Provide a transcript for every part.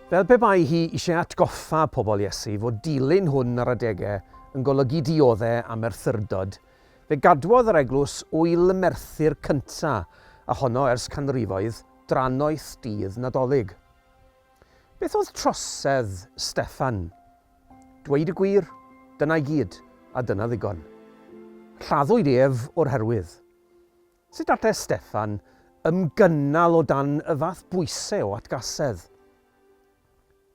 Fel pe bai hi eisiau atgoffa pobl Iesu fod dilyn hwn ar adegau yn golygu diodde a merthyrdod, fe gadwodd yr eglwys ŵyl y merthyr cynta a honno ers canrifoedd, drannoeth dydd Nadolig. Beth oedd trosedd Steffan? Dweud y gwir, dyna i gyd, a dyna ddigon. Lladdwyd ef o'r herwydd. Sut allai Steffan ymgynnal o dan y fath bwysau o atgasedd?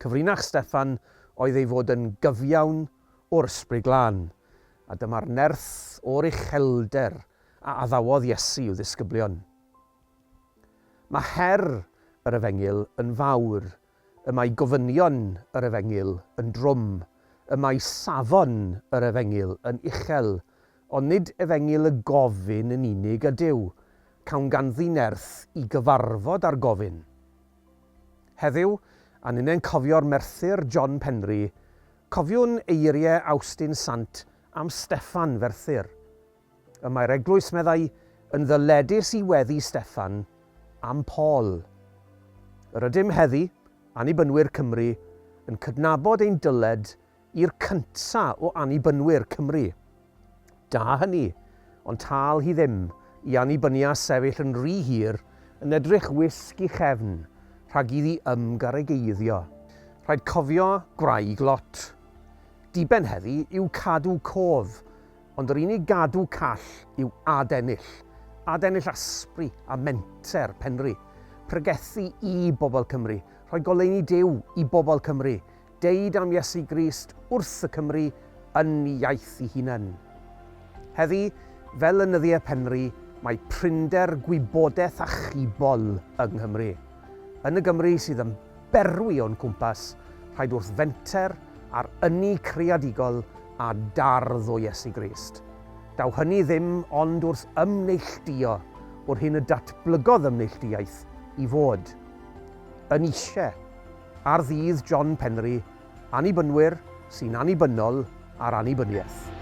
Cyfrinach Steffan oedd ei fod yn gyfiawn o'r Ysbryd Glân, a dyma'r nerth o'r uchelder a addawodd Iesu i'w ddisgyblion. Mae her yr Efengyl yn fawr, y mae gofynion yr Efengyl yn drwm, y mae safon yr Efengyl yn uchel, ond nid Efengyl y gofyn yn unig ydyw, cawn ganddi nerth i gyfarfod â'r gofyn. Heddiw, a ninnau'n cofio'r merthyr John Penry, cofiwn eiriau Awstin Sant am Steffan Ferthyr. Y mae'r eglwys, meddai, yn ddyledus i weddi Steffan am Paul. Yr ydym heddi, Annibynwyr Cymru, yn cydnabod ein dyled i'r cynta o Annibynwyr Cymru. Da hynny, ond tâl hi ddim i Annibynia sefyll yn rhy hir yn edrych wisg i chefn rhag iddi ymgaregeiddio. Rhaid cofio gwraig Lot. Diben heddi yw cadw cof Ond yr unig gadw call yw adennill. Adennill asbri a menter Penri. Pregethu i bobl Cymru. Rhoi goleuni Duw i bobl Cymru. Deud am Iesu Grist wrth y Cymry yn i iaith i hunain. Heddi, fel yn nyddiau Penri, mae prinder gwybodaeth achubol yng Nghymru. Yn y Gymru sydd yn berwi o'n cwmpas, rhaid wrth fenter ar ynni creadigol a dardd o Iesu Grist. Daw hynny ddim ond wrth ymneilltuo o'r hyn y datblygodd ymneilltuaeth i fod. Yn eisiau, ar ddydd John Penry, Annibynwyr sy'n annibynnol ar annibyniaeth.